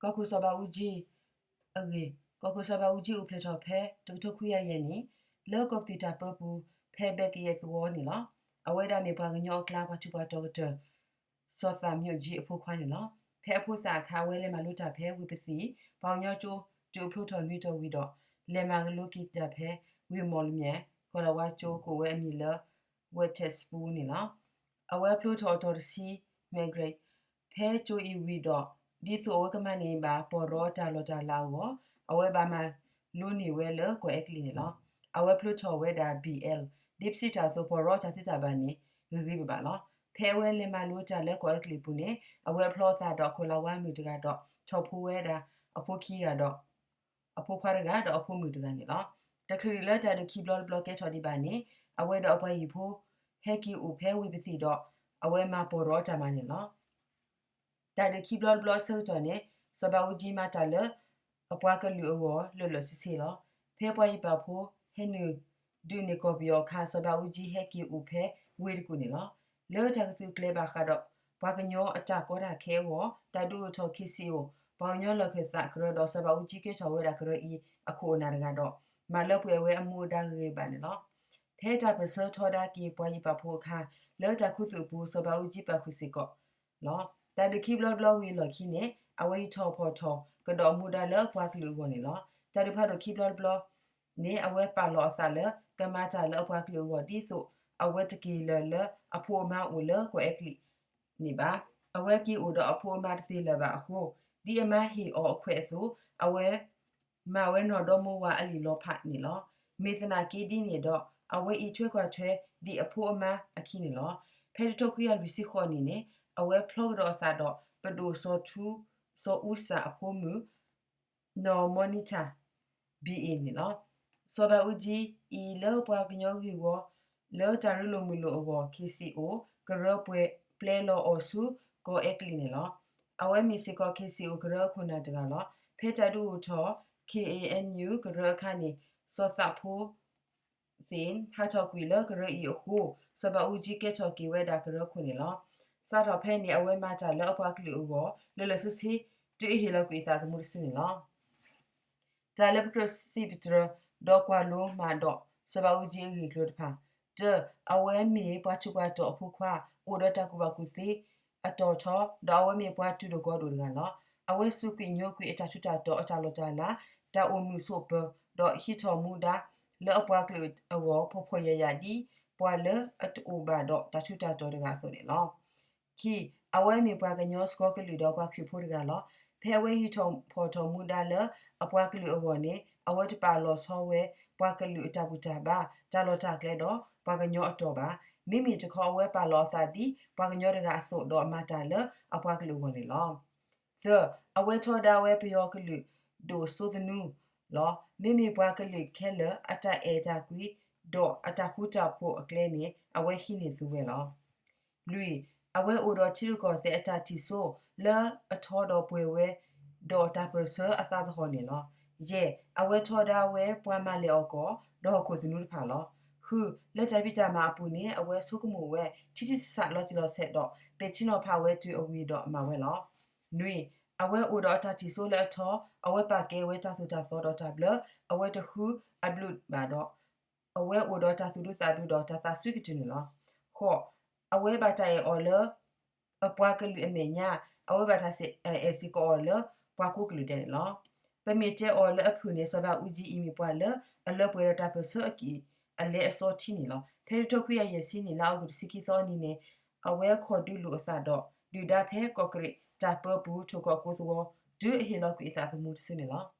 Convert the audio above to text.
ကီၢ်ခိၣ်စီၤဘးအူကၠံ အဂ့ၢ်, ကီၢ်ခိၣ်စီၤဘးအူကၠံအိၣ်ဖျဲၣ်ထီၣ်ဖဲ တကထိခွံကယၤယဲၢ်နံၣ် လၢကီၢ်ပသံၣ်တၢ်ပၢပူၤ ဖဲဘဲကယဲၢ်သဝီန့ၣ်လီၤ. အဝဲဒၣ်မ့ၢ်ပှၤကညီအကျါ ပှၤထူးပှၤတီၤကတၢၢ် စီၤသးမၠိၣ်ကၠံအဖိခွါန့ၣ်လီၤ. ဖဲအဖိသၣ်အခါ အဝဲလဲၤမၤလိတၢ်ဖဲဝ့ၢ်ပသံၣ် ပှၤကညီကၠိ တုၤအဖျိထီၣ်နွံတီၤဝံၤဒီး လဲၤမၤလိက့ၤတၢ်ဖဲ ဝ့ၢ်မီၣ်လမၠဲၣ် ကီၢ်လၤဝါကၠိ ကအိၣ်ဝဲအမံၤလၢ ဝဲၢ်ထဲးစပူၤန့ၣ်လီၤ. အဝဲဖျိထီၣ်အတီၤတဆံ မ့ၢ်ဂရ့း ဖဲကၠိအံၤဝံၤဒီး ဒ်သိးအဝဲကမၤန့ၢ်ဘၣ် ပီၢ်ရီတၢ်လီၢ်တၢ်လၤအဂီၢ် အဝဲဘၣ်မၤလိန့ၢ်ဝဲလၢကီၢ်အဲကလံးန့ၣ်လီၤ. အဝဲဖျိထီၣ်ဝဲဒၣ် ဘံၣ်အဲလ် ဒ်ပစံးတၢ်အသိး ပီၢ်ရီတၢ်သ့တၢ်ဘၣ်န့ၣ် ဂ့ၤဂ့ၤဘၣ်ဘၣ်လီၤ. ဖဲအဝဲလဲၤမၤလိတၢ်လၢကီၢ်အဲကလံးအပူၤန့ၣ် အဝဲအဖျီအသးဒီးကီၢ်လၤဝါမုၣ်တဂၤဒီး ထီၣ်ဖိဝဲဒၣ်အဖိခံဂၤဒီး အဖိခွါတဂၤဒီးအဖိမုၣ်တဂၤန့ၣ်လီၤ. တချုးဒံးလၢတၢ်ဒုးခံဘျီတဘျီကဲထီၣ်ဒံးဘၣ်န့ၣ် အဝဲဒီးအပှၤဟံၣ်ဖိ ဟဲက့ၤအိၣ်ဖဲဝ့ၢ်ပသံၣ်ဒီး အဝဲမၤပီၢ်ရီတၢ်မၤန့ၣ်လီၤ. တၢ်ဒုးခံဘျီတဘျီအဆၢကတီၢ်န့ၣ် စီၤဘးအူကၠံမၤတၢ်လၢ အပှၤကလုာ်အဂီၢ်လၢာ်လၢာ်ဆ့ဆ့လီၤ. ဖဲပှၤဟံၣ်ပာ်ဖိဟဲနုာ်ဒုးန့ၢ်ကီၢ်ပယီၤအခါ စီၤဘးအူကၠံဟဲက့ၤအိၣ်ဖဲဝ့ၢ်တကူၣ်န့ၣ်လီၤ. လၢတၢ်ကသုးကျဲၤဘၣ်ဃးဒီး ပှၤကညီအတၢ်ကီတၢ်ခဲအဂီၢ် တၢ်ဒုးအိၣ်ထီၣ် ခ့စံၣ်အိၣ် ပှၤကညီလီၢ်ခၢၣ်သးကရၢဒီး စီၤဘးအူကၠံကဲထီၣ်ဝဲဒၣ်ကရၢအံၤအခိၣ်အနၢ်တဂၤဒီး မၤလၢပှဲၤဝဲအမူအဒါဂ့ၤဂ့ၤဘၣ်န့ၣ်လီၤ. ဖဲတၢ်ပၢၢ်ဆၢထီဒါက့ၤပှၤဟံၣ်ပာ်ဖိအခါ လၢတၢ်ခူသူၣ်အပူၤ စီၤဘးအူကၠံပာ်ဃုာ်စ့ၢ်ကီးလီၤ. တၢ်ဒုးခံဘျီတဘျီဝံၤအလီၢ်ခံန့ၣ် အဝဲဟံးထီၣ်ဖီၣ်ထီၣ်ကဒီးအမူဒါလၢအပှၤကလုာ်အဂီၢ်န့ၣ်လီၤ. တၢ်ဒုးဖးဒိၣ်ခံဘျီတဘျီန့ၣ် အဝဲပာ်လီၤအသးလၢ ကမၤတၢ်လၢအပှၤကလုာ်အဂီၢ် ဒ်သိးအဝဲတက့ၤလၢၤလၢအဖိအမါအိၣ်လၢကီၢ်အဲကလံးန့ၣ်ဘၣ်. အဝဲက့ၤအိၣ်ဒီးအဖိအမါတသ့လၢၤဘၣ်အဃိ ဒ်အမါဟ့ၣ်အီၤအခွဲးအသိး အဝဲ မၤဝဲနီၢ်ဒီမါဝၤအလံာ်လီၤဖးန့ၣ်လီၤ. မ့ၢ်သနာ်က့ဒ်န့ၣ်ဒီး အဝဲအံးထွဲကွၢ်ထွဲဒံးအဖိအမါအခံန့ၣ်လီၤ. ဖဲတကထိခွံကယၤလွံၢ်ဆံဃိးနံၣ်န့ၣ် အဝဲဖျီကဒီးအသးဒီး ပဒိၣ်စီၤထူ စီၤအူစၣ်အဖိမုၣ် နီၢ်မီနံထၣ် ဘံၣ်အ့ၣ် န့ၣ်လီၤ. စီၤဘးအူကၠံအံၤလၢပှၤကညီဂ့ၢ်ဝီ လၢတၢ်ရ့လိာ်မုာ်လိာ်အဂီၢ် ခ့စံၣ်အိၣ် ကရၢပှဲၤပျဲလီၤအီၤဆူကီၢ်အဲကလံးန့ၣ်လီၤ. အဝဲမ့ၢ်စ့ၢ်ကီး ခ့စံၣ်အိၣ် ကရၢအခိၣ်နၢ်တဂၤလီၤ. ဖဲတၢ်ဒုးအိၣ်ထီၣ် ခ့ဢ့ၣ်အဲၣ်ယူၣ် ကရၢအခါန့ၣ် စီၤသးဖိ သ့ၣ် ဟးထီၣ်ကွံာ်လၢကရၢအံၤအဃိ စီၤဘးအူကၠံကဲထီၣ်က့ၤဝဲဒၣ်ကရၢခိၣ်န့ၣ်လီၤ. စးထီၣ်ဖဲန့ၣ် အဝဲမၤတၢ်လၢအပှၤကလုာ်အဂီၢ် လၢလၢဆ့ဆ့ တုၤအဟ့ၣ်လီၤကွံာ်အသးသမူတစုန့ၣ်လီၤ. တၢ်လၢပကြၢးစံးပတြၢၤ ဒီးကွၢ်လိမးဒီး စီၤဘးအူကၠံအဂ့ၢ်အကျိၤတဖၣ်, တၢ, အဝဲမ့ၢ်ပှၤထူးပှၤတီၤအဖိခွါ အိၣ်ဒီးတၢ်ကူၣ်ဘၣ်ကူၣ်သ့အတီၤထီ ဒီးအဝဲမ့ၢ်ပှၤတူၢ်တဂီၤဒိၣ်တဂၤလီၤ. အဝဲစူးကွံာ်ညိကွံာ်အတၢ်ထူးတၢ်တီၤ အတၢ်လီၢ်တၢ်လၤ တၢ်အိၣ်မုာ်ဆိးပၢၤ ဒီးဟံးထီၣ်မူဒါ လၢအပှၤကလုာ်အဂီၢ် ဖှီၣ်ဖှီၣ်ယာ်ယာ်ဒ် ပှၤလၢအတအိၣ်ဘၣ်ဒီးတၢ်ထူးတၢ်တီၤတဂၤအသိးန့ၣ်လီၤ. ခံ, အဝဲမ့ၢ်ပှၤကညီစှီၤကလုာ်ဒီးပှၤခရံာ်ဖိတဂၤလီၤ. ဖဲအဝဲဟံးထီၣ်ဖီၣ်ထီၣ်မူဒါလၢအပှၤကလုာ်အဂီၢ်န့ၣ် အဝဲတပာ်လီၤဆီဝဲပှၤကလုာ်အတၢ်ဘူၣ်တၢ်ဘါ တၢ်လီၢ်တၢ်ကျဲဒီးပှၤကညီအတီၤဘၣ်. မ့မ့ၢ်တခီအဝဲပာ်လီၤအသးဒ်ပှၤကညီတဂၤအသိးဒီးမၤတၢ်လၢအပှၤကလုာ်အဂီၢ်န့ၣ်လီၤ. သၢ, အဝဲထီဒါဝဲပယီၤကလုာ်ဒိၣ်စိသနူလီၤ. မ့မ့ၢ်ပှၤကလုာ်ခဲလၢာ်အတၢ်အဲၣ်တၢ်ကွံ ဒီးအတၢ်ဃူတၢ်ဖိးအကျဲန့ၣ် အဝဲဟံးန့ၢ်သူဝဲလီၤ. လွံၢ်, အဝဲအိၣ်ဒီးထံရူၢ်ကီၢ်သဲးအတၢ်ထံၣ်စိလၢအထီဒီးပှဲၤဝဲ ဒီးတၢ်ပၢၢ်ဆၢအသးသဟီၣ်န့ၣ်လီၤ. ယဲၢ်, အဝဲထီဒါဝဲပှၤမၤလဲၢ်အီၣ်ကီၢ် ဒီးဟီၣ်ခိၣ်သနူတဖၣ်လီၤ. ဃု, လၢတၢ်ဖံးတၢ်မၤအပူၤန့ၣ် အဝဲဆိကမိၣ်ဝဲ ထံထံဆးဆးလီၤတံၢ်လီၤဆဲးဒီး ပဲာ်ထံနီၤဖးဝဲတုၤအဝံၤဒီးမၤဝဲလီၤ. နွံ, အဝဲအိၣ်ဒီးအတၢ်ထံၣ်စိလၢအထီ, အဝဲပာ်ကဲဝဲတၢ်သိၣ်တၢ်သီဒီးတၢ်ဘျၢ, အဝဲတဃုအဘျုးဘၣ်ဒီး အဝဲအိၣ်ဒီးတၢ်သူၣ်ဒူသးဒူဒီးတၢ်သးစွံကတုၤန့ၣ်လီၤ. ဃိး, အဝဲဘၣ်တၢ်အဲၣ်အီၤလၢ အပှၤကလုာ်အမဲာ်ညါ, အဝဲဘၣ်တၢ်အဲၣ်စ့ၢ်ကီးအီၤလၢပှၤကိးကလုာ်ဒဲးန့ၣ်လီၤ. ပမ့ၢ်တဲအီၤလၢအဖုၣ်န့ၣ် စီၤဘးအူကၠံအံၤမ့ၢ်ပှၤလၢအလၢပှဲၤဒီးတၢ်ပၢၢ်ဆၢအကံၢ်အလဲအစီထံန့ၣ်လီၤ. ဖဲတကထိခွံကယၤယဲၢ်ဆံနံၣ် လါအီကူးတဆံခံသီနံၤန့ၣ် အဝဲခီၣ်ဒုးလိာ်အသးဒီး ဒုၣ်ဒါဖဲကီၢ်ကရ့ၣ်တၢ်ပၢပူၤ ထိၣ်ကီၢ်ကိးသဝီ တုၤအဟ့ၣ်လီၤကွံာ်အသးသမူတစုန့ၣ်လီၤ.